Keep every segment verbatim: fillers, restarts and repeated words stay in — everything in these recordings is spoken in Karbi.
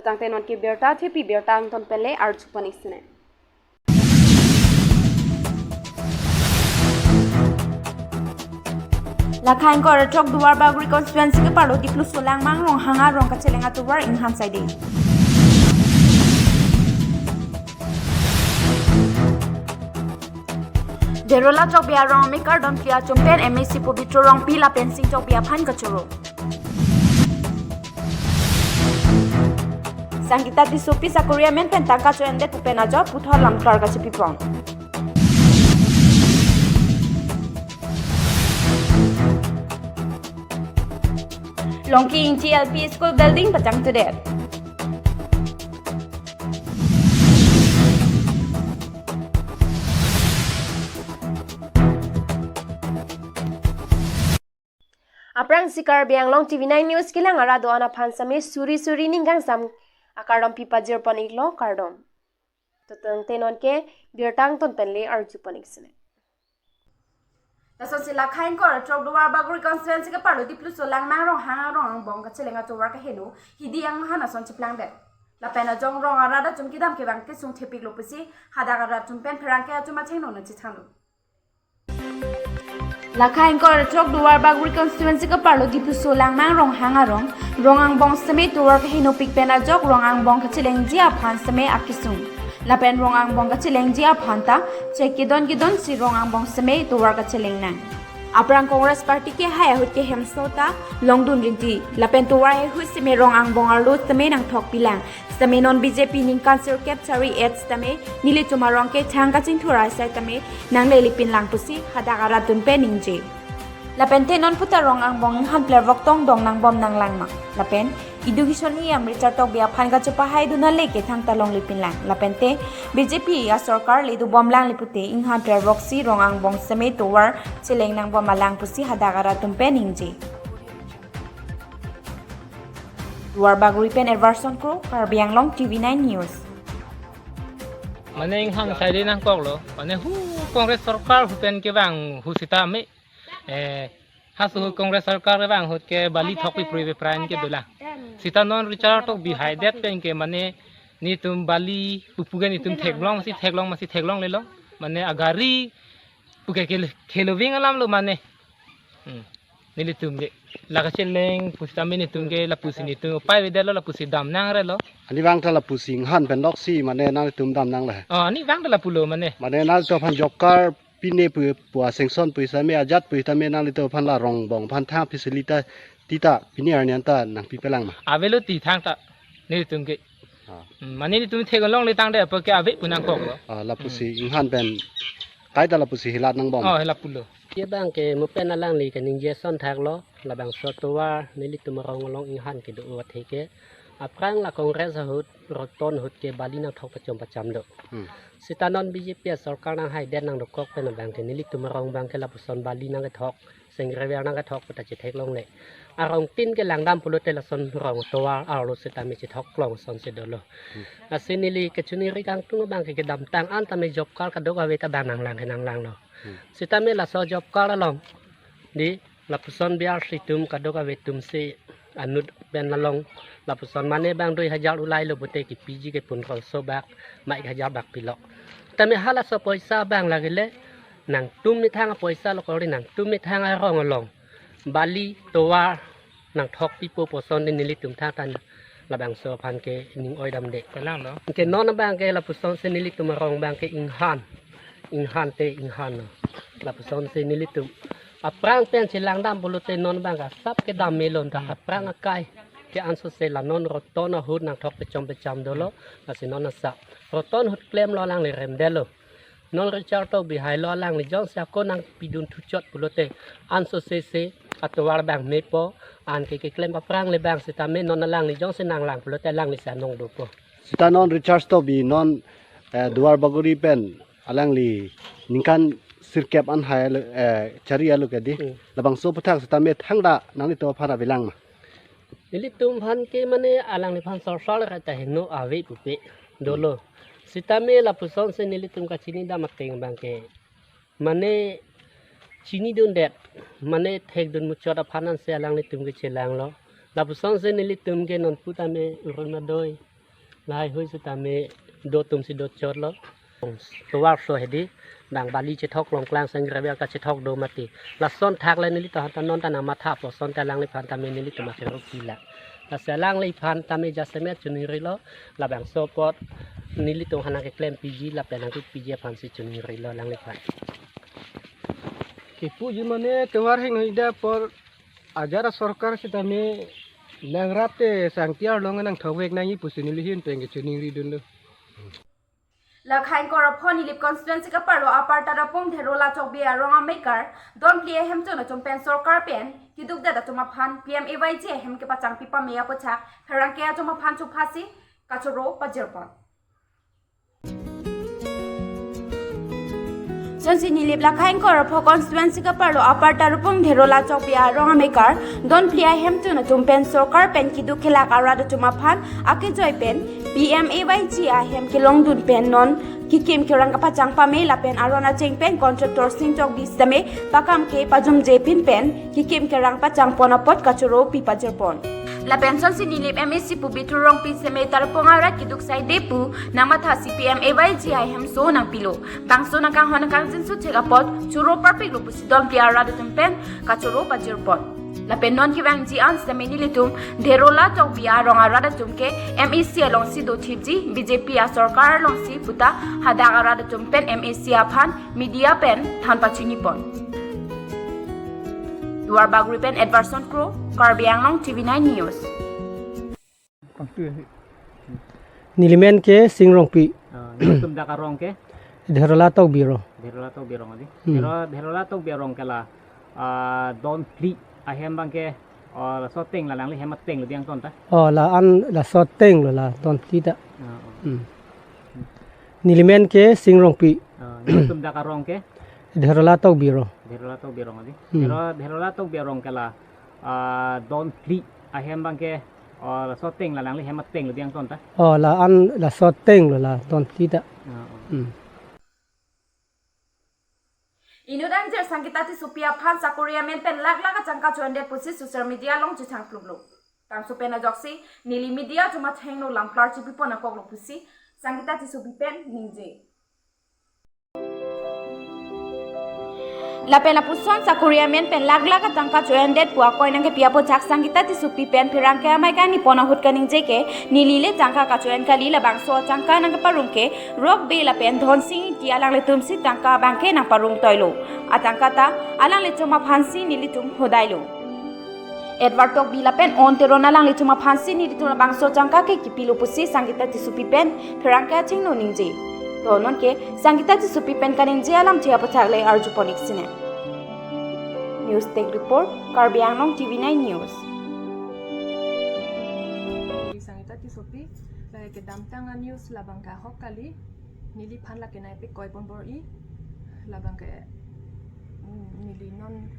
Tangte non ke birta thepi, birta angton pen le arju pon ik sene. Lakha ingkoi ra throk Duarbagori constituency keparlo Dipluso Langmang Ronghang arong kacheleng atovar inghan saide. Derola Chokbi arong amei kardom klia chumpen M A C Pobitro Rongpi lapen Sing Chokbi aphan kachoro. Sangita Tissopi sakori amen pen tangka cho-endet pu pen ajok puthot lamklar kachepi pon. Longki Ingti L P School building pachangtudet. Aphrangsi Karbi Anglong T V nine News kelang arat do-an aphan seme suri suri ning kangsam akardom pipajir pon iklo, kardom. To tangte non ke birta angton pen le arju pon ik sene. Lasonsi lakha ingkoi ra throk Duarbagori constituency keparlo Dipluso Langmang Ronghang arong angbong kacheleng atovar keheno hidi anghan ason cheplangdet. Lapen ajong rong arat atum kedam kevang kesung thepiklo pusi hadak arat atum pen pherangke atum athengno nangchethanglo. Lakha ingkoi ra throk Duarbagori constituency keparlo Dipluso Langmang Ronghang arong, rong angbong seme tovar kehenopik pen ajok rong angbong kachelengji aphan seme akesung. Lapen rong angbong kachelengji aphan ta chek kedon kedonsi rong angbong seme tovar kacheleng nang. Aphrang Congress Party kehai ahut ke hemso ta longdun rinti. Lapen tovar hehut seme rong angbong arlo seme nangthok pilang. Sitame non B J P ningkan sirkep sari-et sitame nelitum arong ke thang kachingthur asai tame nanglelipin lang pusi hadak arat atum pen ningje. Lapen te non puta rong angbong inghan plervok tong dong nangbom nanglang ma. Lapen Education E M Richard Tokbi aphan kachepahai dun ale ke thangta longlipin lang. Lapen te B J P asorkar le dobom lang le pute inghan plervoksi rong angbong seme tovar cheleng nangbom alang pusi hadak arat atum pen ningje. Duarbagori pen Everson Kro, Karbi Anglong T V nine News. Mane inghan saide nangkoklo. Mane hu Congress sorkar hu pen kevang hu sitame, eh, hasu hu Congress sorkar kevang ahut ke bali thok piprui piprain ke dolang. Sita non Richard Tokbi haidet pen ke mane netum bali pupu ke netum theklong masi theklong masi theklong lelo. Mane agari puke ke kheloving alam lo mane. Hmm. Nelitum ke la kacheleng pusitame netum ke lapusi netum upai avedetlo, lapusi dam nangrelo. Ani vang ta lapusi inghan pen doksi mane nangtum dam nang le. Oh, ani vang ta lapulo mane. Mane nangtum aphan job card pine pu pu a-sanction pusitame ajat pusitame nangtum aphan la rong angbong aphan thang facility ta pine arni an ta nangpipelang ma. Avelo ti thangta netum ke. Ah. Hmm, mane netum theklong le tangte apa ke ave pu nangkoklo. Ah, lapusi inghan pen kaita lapusi hilat nangbom. Oh, hilat pulo. Ke bang ke mo pen alangli kaningje ason thaklo, labangso tovar nelitum arong along inghan kedo athe ke. Aphrang la Congress ahut, Roton ahut ke bali nangthok pachom pacham do. Hmm. Sita non B J P asorkar nanghaidet nangdokok pen abang ke nelitum arong abang ke lapuson bali nangkethok, sengrever nangkethok puta chetheklongle. Arong tin ke langdam pulote lason rong tovar arlo sitame chethokklong asonsi dolo. Hmm. Lasi neli kechuniri kangtung abang ke kedamtang an tame job card kadokave ta bang nanglang ke nanglanglo. Hmm. Sitame laso job card along di lapuson B R C atum kadokave atumsi anut pen along lapuson mane bang dui hajar ulailo pute kepiji ke pundroso bak, ma ek hajar bak pilo. Tame halaso poisa bang lagile nangtum methang apoisa lo kori nangtum methang arong along bali tovar nangthok pipo puson de nelitum thangta labangso aphan ke ning oidamde. Kalang lo. Ke non abang ke lapusonsi nelitum arong abang ke inghan. Inghan te inghan lo. Lapusonsi nelitum. Aphrang pen chelangdam pulote non abang ke asap kedam melon ta aphrang akai. Ke ansose la non Roton ahut nangthok pachom pacham dolo. Lasi non asap. Roton ahut klemlo alangli remdetlo. Non Richard Tokbi hailo alangli jongsi ako nangpidun thuchot pulote ansose se atovar abang mepo, anke keklem aphrang le bang sitame non alangli jongsi nanglang pulote alanglisi anong dopo. Sita non Richard Tokbi non, eh, Duarbagori pen alangli ningkan sirkep an hai alo, eh, chari alo ke di. Hmm. Labangso aphuthak sitame thangta nanglitum aphan avelang ma. Nelitum aphan ke mane alangliphan sorsor kaita heno ave pupe dolo. Sitame lapusonsi nelitum kachinidam ateng abang ke mane chinidundet, mane thekdun muchot aphan ansi alanglitum ke chelanglo. Lapusonsi nelitum ke non putame urun adoi Lahai hui sitame do atum si do chotlo. Tovar so hedi, bang bali chethok longklang senggravel kachethok do mati. Lason thak le nelitum aphan ta non ta nangmatha apotson ta alangliphan tame nelitum akhero pila. Lasi alangliphan tame jasemet chiningrilo, labangso apot nelitum aphan nangkeklem piji lapen nangkepiji aphan si chiningrilo alangliphan. Kipuji mane tovar hingno ida apor ajat asorkar sitame nang rat te sangti arlong nangthokvek nangji pusi neli ahin pen kechiningri dunlo. Lakha ingkoi ra pho Nilip constituency kaparlo Upper Tarapung Dherola Tokbi arong amekar don phli ahemtun atum pen sorkar pen kidukdet atum aphan P M A Y G ahem kepachangpi pame aphuthak pherangke atum aphan chophasi kachoro pajirpon. Sonsi Nilip lakha ingkoi ra pho constituency kaparlo Upper Tarapung Dherola Tokbi arong amekar don phli ahemtun atum pen sorkar pen kiduk kelak arat atum aphan akejoi pen P M A Y G ahem kelongdun pen non kikim kerang kapachang pame lapen aron acheng pen contractor Sing Tokbi sitame pakam ke pajumje pin pen kikim kerang pachangpon apot kachoro pi pajirpon. Lapen sonsi Nilip M A C pu Bitu Rongpi sitame Tarapung arat kiduk saide pu nangmathasi P M A Y G ahemso nangpilo. Bangso nangkanghon nangkangjinso thek apot choro parpiklo pusi don phli arat atum pen kachoro pajirpon. Lapen non kevangji an sitame nelitum Dherola Tokbi arong arat atum ke M A C alongsi dothipji, B J P asorkar alongsi puta hadak arat atum pen M A C aphan media pen than pachinipon. Duarbagori pen Edwardson Kro, Karbi Anglong T V nine News. Neli men ke Sing Rongpi. Ah, nelitum dak arong ke? Dherola Tokbi arong. Dherola Tokbi arong adi. Hmm. Dhero-, Dherola Tokbi arong ke la, ah, don phli ahem abang ke, oh, laso ateng la alangli hem atenglo di angton ta? Oh, la-an laso atenglo la don phli ta. Ah, oh. Hmm. Neli men ke Sing Rongpi. Ah, nelitum dak arong ke? Dherola Tokbi arong. Dherola Tokbi arong adi. Hmm. Dhero-, Dherola Tokbi arong ke la, ah, don phli ahem abang ke, oh, laso ateng la alangli hem atenglo di angton ta? Oh, la-an laso atenglo la don phli ta. Ah, oh. Hmm. Inut angjir Sangita Tissopi aphan sakori amen pen lakh lakh atangka cho-endet pusi social media along chethang pluplup. Tangso pen ajoksi neli media atum athengno lamklar chipipon akoklo pusi Sangita Tissopi pen ningje. Lapen lapuson sakori amen pen lakh lakh atangka cho-endet pu akoi nangkepi aphuthak Sangita Tissopi pen pherangke amei kangnipon ahut kaningje ke neli le tangka kacho-en kali, labangso atangka nangkeparum ke Rokbe lapen Dhonsing Ingti alanglitum si tangka abang ke nangparum toilo. Atangka ta alanglitum aphansi nelitum hodailo. Edward Tokbi lapen On Teron alanglitum aphansi nelitum labangso tangka ke kipilo pusi Sangita Tissopi pen pherangke athengno ningje. To non ke Sangita Tissopi pen kaningje alamthe aphuthak le arjupon ik sine. News Desk Report, Karbi Anglong T V nine News. Sangita Tissopi, eh, kedamtang a-news labang ke ahok kali, neliphan lake nai pe koi pon bor-i, labang ke, mm, neli non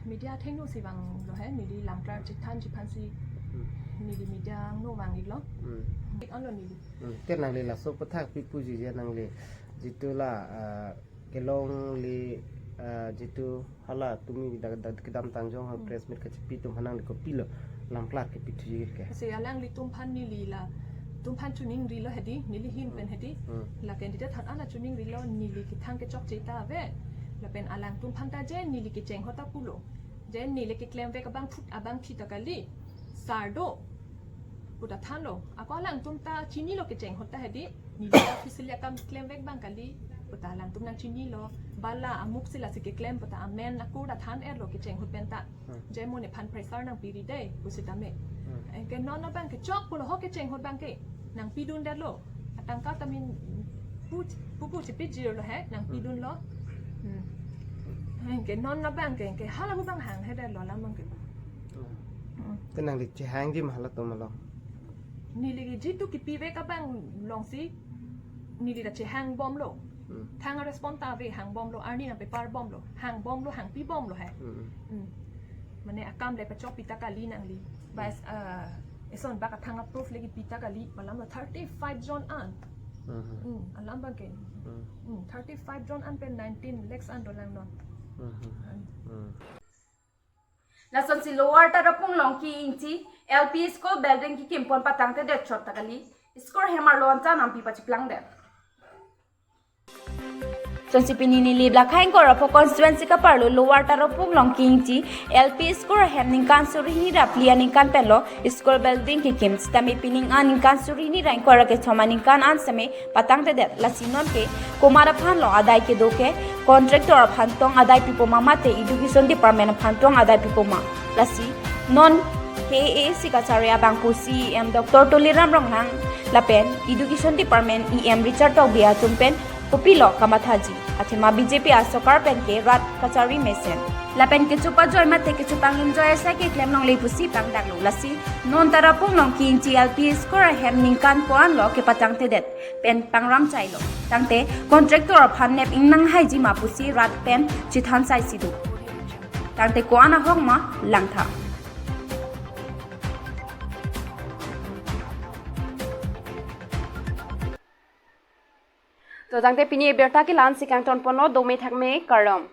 media athengno si vanglo he, neli lamklar chethanji aphansi, Hmm. neli media angno vang iklo. Hmm. Ik anlo neli. Hmm. Te nangli laso aphuthak pi puji je nangli jitu la, ah, kelong le, ah, jitu hala tumi dak, dak kedamtang jong ha Hmm. press meet kachipi atum aphan nangli kopilo lamklar kepithuji ke? Si alanglitum aphan neli latum aphan chiningrilo hedi, neli ahin pen Hmm. hedi. Hmm. La candidate hat an chiningrilo, neli kethang kechokche ta ave. Lapen alangtum aphan ta je neli kecheng ahut ta pulo. Je neli keklemvek abang phut abang thi ta kali. Sar do pu ta thanlo. Ako alangtum ta chinilo kecheng ahut ta hedi. Neli ta officially akam klemvek abang kali pu ta alangtum nangchinilo. Bala amuk si lasi keklem pu ta amen ako ta than-etlo kecheng ahut pen ta. Hmm. Je mo nephan pressure nangpi ri dei pusitame. Hmm. Eh, ke non abang ke chok pulo ho kecheng ahut abang ke nangpidundetlo. Atangka ta min pu, pu, pu chipijirlo he, nangpi Hmm. dunlo. Hmm. Eh, ke non abang ke, ke hala pu abang hang he detlo alam abang ke. Hmm. Hmm. Te nangli chehangji ma halatum along? Neli ke jitu kipivek abang alongsi neli ta chehangbomlo. Hmm. Thang a-respond ta ave, hangbomlo, arni nangpeparbomlo, hangbomlo, hangpibomlo he. Hmm. Hmm. Mane akam le pachokpi ta kali nangli. Bas, Hmm. ah, eson bak athang a-proof le kipi ta kali, alam lo thirty-five jon an. Hmm. Hmm, alam abang ke. Hmm. Hmm, thirty-five jon an pen nineteen lakhs an dolang non. Hmm. Hmm. Lasonsi Lower Tarapung Longki Ingti L P School building kikimpon patangtedet chot ta kali. School hem arlo anta nampi pachiplangdet. Chonsi pini neli Blakhang Korapho constituency kaparlo Lower Tarapung along Kingchi L P school ahem ningkan suri hini ra phli aningkan penlo school building kekim sitame pining an ningkan suri hini ra ingkoi ra kethom aningkan an seme patangtedet. Lasi non ke komat aphan lo adai kedo ke, contractor aphan tong adai pipo ma mate education department aphan tong adai pipo ma. Lasi non K A A C kachari abang pu C E M Doctor Tuliram Ronghang lapen education department E M Richard Tokbi atum pen kopilo kamathaji. Athema B J P asorkar pen ke rat kachari mesen. Lapen kecho pajoi mate kecho pang-enjoy asai keklem longle pusi pangdaklo. Lasi non Tarapung along Kingchi L P school ahem ningkan ko-an lo kepatangtedet pen pangram chailo. Tangte contractor aphan nep ingnang haiji ma pusi rat pen chethan saisi do. Tangte ko-an ahok ma langtha. To tangte pini abirta ke la-ansi kangton ponlo, dome thakme, kardom.